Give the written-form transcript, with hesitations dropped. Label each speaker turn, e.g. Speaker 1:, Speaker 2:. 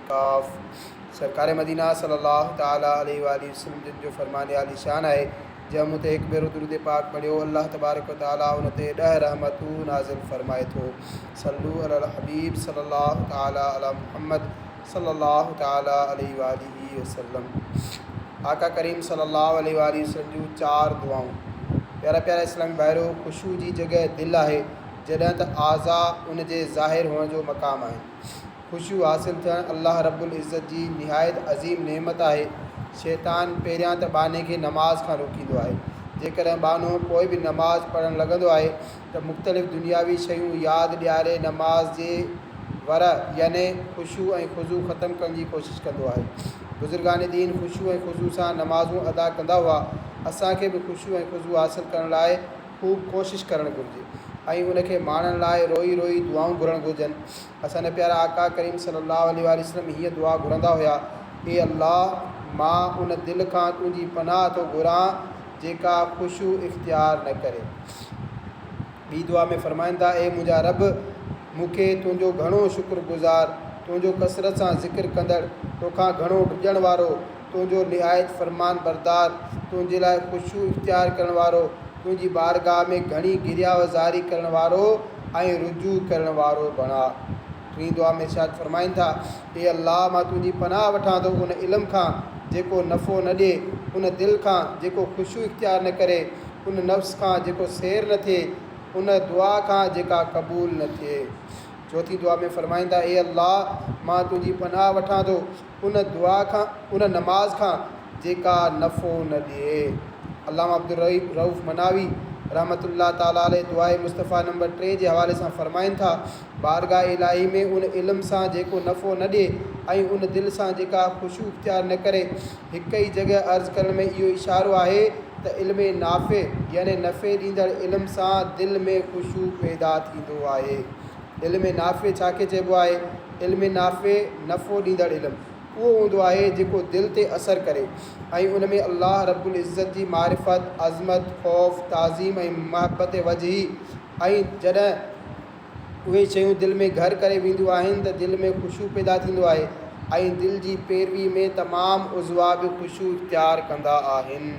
Speaker 1: اعتڪاف. سرڪار مدينه صلي الله تعالٰي عليه واٰله وسلم جن جو فرمان عالي شان آهي، جنهن مون تي هڪ ڀيرو درود پاڪ پڙهيو، الله تبارڪ و تعالٰي ان تي ڏهه رحمتون نازل فرمائي ٿو. صلو علي الحبيب صلي الله تعالٰي علي محمد صلي الله تعالٰي عليه واٰله وسلم. آقا ڪريم صلي الله عليه واٰله وسلم جون چار دعائون. پيارا پيارا اسلامي ڀائرو! خشوع جي جڳهه دل آهي، جڏهن ته اعضاء ان جي ظاهر هئڻ جو مقام آهن. خشوع حاصل ٿيڻ الله رب العزت جي نهايت عظيم نعمت آهي. شيطان پهريان ته ٻانهي کي نماز کان روڪيندو آهي. جيڪڏهن ٻانهو پوء به نماز پڙهڻ لڳندو آهي ته مختلف دنياوي شيون ياد ڏياري نماز جي ورع يعني خشوع ۽ خضوع ختم ڪرڻ جي ڪوشش ڪندو آهي. بزرگان دين خشوع ۽ خضوع سان نمازون ادا ڪندا هئا. اسان کي به خشوع ۽ خضوع حاصل ڪرڻ لاء خوب ڪوشش ڪرڻ گهرجي ۽ ان کي ماڻڻ لاء روئي روئي دعائون گهرڻ گهرجن. اسان جا پيارا آقا ڪريم صلي الله عليه واٰله وسلم هيء دعا گهرندا هيا، اي الله! مان ان دل کان تنهنجي پناهه ٿو گهران جيڪا خشوع اختيار نه ڪري. ٻي دعا ۾ فرمائن ٿا، اي منهنجا رب! مون کي تنهنجو گهڻو شڪر گذار، تنهنجو ڪثرت سان ذڪر ڪندڙ، توکان گهڻو ڊڄڻ وارو، تنهنجو نهايت فرمانبردار، تنهنجي لاء خشوع اختيار ڪرڻ وارو، تنهنجي بارگاهه ۾ گهڻي گريا و زاري ڪرڻ وارو ۽ رجوع ڪرڻ وارو بڻاء. ٽين دعا ۾ ارشاد فرمائن ٿا، اي الله! مان تنهنجي پناهه وٺان ٿو ان علم کان جيڪو نفعو نه ڏئي، ان دل کان جيڪو خشوع اختيار نه ڪري، ان نفس کان جيڪو سير نه ٿئي، ان دعا کان جيڪا قبول نه ٿئي. چوٿين دعا ۾ فرمائن ٿا، اي الله! مان تنهنجي پناهه وٺان ٿو ان دعا کان، ان نماز کان جيڪا نفعو نه ڏئي. علامه عبدالرؤف مناوي رحمة الله تعالٰي عليه دعاء مصطفيٰ نمبر ٽي جي حوالي سان فرمائن ٿا، بارگاھ الاهي ۾ ان علم سان جيڪو نفعو نه ڏئي ۽ ان دل سان جيڪا خشوع اختيار نه ڪري. هڪ ئي جڳهه عرض ڪرڻ ۾ اهو اشارو آهي ته علم نافع يعني نفعي ڏيندڙ علم سان دل ۾ خشوع پيدا ٿيندو آهي. علم نافع ڇا کي چئبو آهي؟ علم نافع، نفعو ڏيندڙ علم، اهو هوندو آهي جيڪو دل تي اثر ڪري ۽ ان ۾ الله رب العزت جي معرفت، عظمت، خوف، تعظيم ۽ محبت وجهي ۽ جڏهن اهي شيون دل ۾ گهر ڪري وينديون آهن ته دل ۾ خشوع پيدا ٿيندو آهي ۽ دل جي پيروي ۾ تمام عضوا به خشوع اختيار ڪندا آهن.